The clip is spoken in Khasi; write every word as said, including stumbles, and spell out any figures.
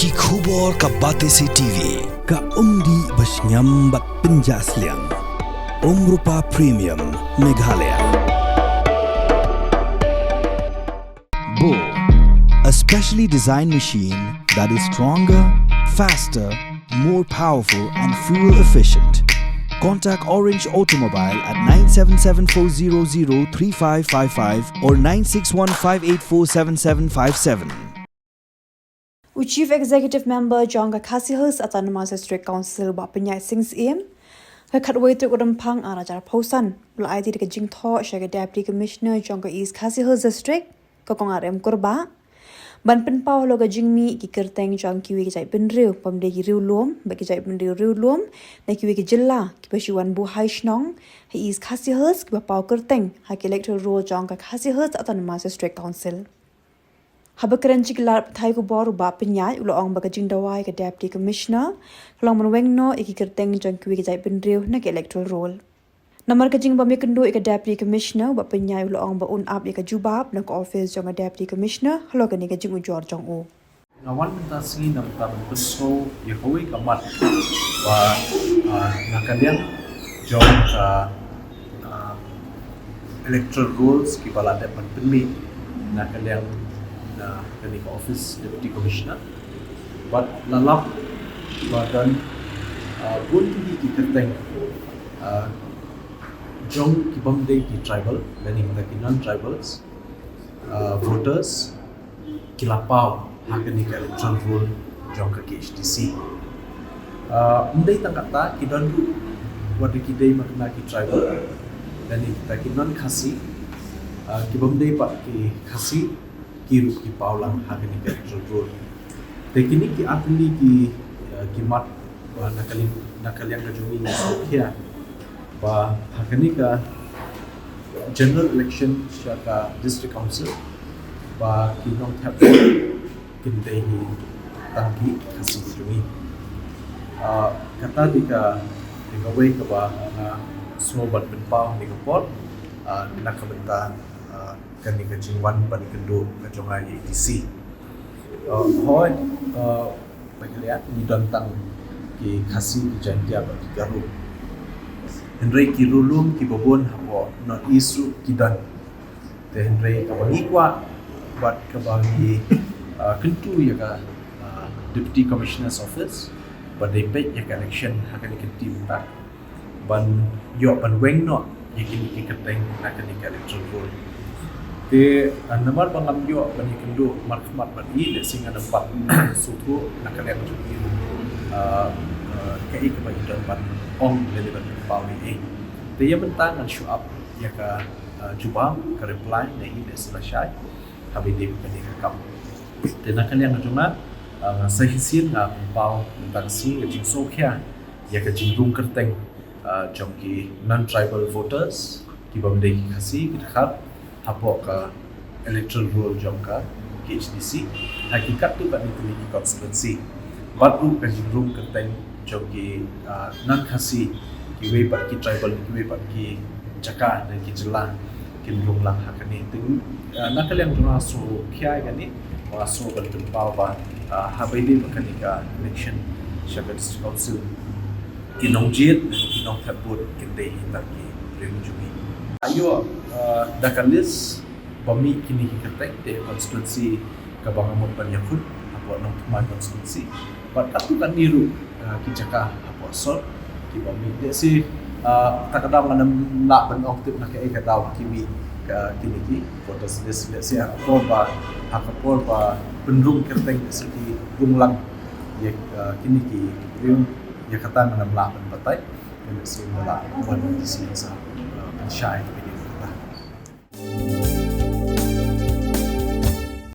Ki khubor ka Batesi T V, ka umdih ba shngiam bad pynjah sliang. Umrupa Premium, Meghalaya. Bo, a specially designed machine that is stronger, faster, more powerful and fuel efficient. Contact Orange Automobile at nine seven seven four zero zero three five five five or nine six one five eight four seven seven five seven. U Chief Executive Member jong ka Khasi Hills Autonomous District Council, Bah Pyniaid Sing Syiem, ka khatwei tarik u Rymphang ar hajar arphew san, u la aiti da ka jingthoh sha ka Deputy Commissioner jong ka East Khasi Hills District, ka Kong R M Kurbah, ban pynpaw halor ka jingmih ki kyrteng jong kiwei ki jaitbynriew bym dei ki riewlum bad ki jaitbynriew riewlum na kiwei ki jylla kiba shu wan buhai shnong ha East Khasi Hills kiba paw kyrteng ha ki electoral roll jong ka Khasi Hills Autonomous District Council. Haba kren sha ki lad pathai khubor, u Bah Pyniaid u la ong ba ka jingdawa ïa ka Deputy Commissioner ka long ban weng noh ïa ki kyrteng jong kiwei ki jaitbynriew na ka electoral roll. Namar ka jingbym ïakynduh ïa ka Deputy Commissioner, u Bah Pyniaid u la ong ba un ap ïa ka jubab na ka office jong ka Deputy Commissioner halor kane ka jingujor jong u. Nga wan mynta sngi na bynta ban pynsngew ïa kawei ka mat ba, ah, na ka liang jong ka, ah, electoral rolls kiba la dep ban pynmih na ka liang na kane ka office Deputy Commissioner. Bad la lap ba don, ah, bun hi ki kyrteng, ah, jong ki bym dei ki tribal, lane kita ki non-tribals, ah, voters, ki la paw ha kane ka electoral roll jong ka K H D C. Ah, ym dei tang kata, ki don ruh wat ki dei ma kane ki tribal, lane kita ki non-Khasi, ah, ki bym dei pat ki Khasi, ki ruh ki paw lang ha kane ka electoral roll. Te kine ki artylli ki, ah, ki mat ba na ka liang, na ka liang ka jong ngi ngi sngewkhia ba ha kane ka general election sha ka District Council ba ki nongthep vote kin dei hi tang ki Khasi ki jong ngi. Ah, kata dei ka, dei kawei kaba nga sngew ban pynpaw ha kane ka por, ah, na ka bynta, ah, kane ka jingwan ban ïakynduh ka jong nga ïa A D C. Ah, hooid, ah, Bah Pyniaid, ngi don tang ki Khasi, ki Jaiñtia bad ki Garo. Hynrei ki riewlum kiba bun hapoh North East ruh ki don. Te hynrei kaba ngi kwah bad kaba ngi, ah, kyntu ïa ka, ah, Deputy Commissioner's Office ba dei peit ïa ka election ha kane ka kynti mynta ban ïoh ban weng noh ïa kine ki kyrteng na kane ka electoral roll. Te, ah, namar ba ngam ïoh ban ïakynduh markhmat bad i, lehse ngan ym pat sngewthuh na ka liang jong i, ah, ah, kaei kaba i don ban ong lane ban pynpaw ïa i. Te ïa mynta ngan shu ap ïa ka, ah, jubab, ka reply na i lehse lashai haba i dei kane ka kam. Te na ka liang ka jong nga, ah, nga sa shisien nga pynpaw mynta ka sngi ka jingsngewkhia ïa ka jingrung kyrteng, ah, jong ki non-tribal voters, ki bym dei ki Khasi, ki dkhar hapoh ka electoral roll jong ka K H D C ha ki katto katne tylli ki constituency. Bad ruh ka jingrung kyrteng jong ki, ah, non-Khasi, kiwei pat ki tribal, kiwei pat ki jaka ne ki jylla kin rung lang ha kane. Te, ah, na ka liang jong nga sngewkhia ïa kane, nga sngew ban pynpaw ba, ah, haba i dei ba kane ka election sha ka District Council, ki nongjied, ki nongthep vote kin dei hi tang ki briew jong ngi. Ïoh, ah, da ka list ba mih kine ki kyrteng, te constituency kaba nga mut ban ïakhun hapoh Nongthymmai constituency bad katto katne ruh, ah, ki jaka hapoh sor kiba mih. Lehse, ah, kata ka daw ngan ym lah ban ong tip na kaei ka daw ki mih, ah, kine ki voters list. Lehse ha ka por ba, ha ka por ba pynrung kyrteng lehse ki rung lang ïa, ah, kine ki briew, ïa kata ngan ym lah ban batai. Te lehse ngi lah wan shisien sa, ah, pynshai.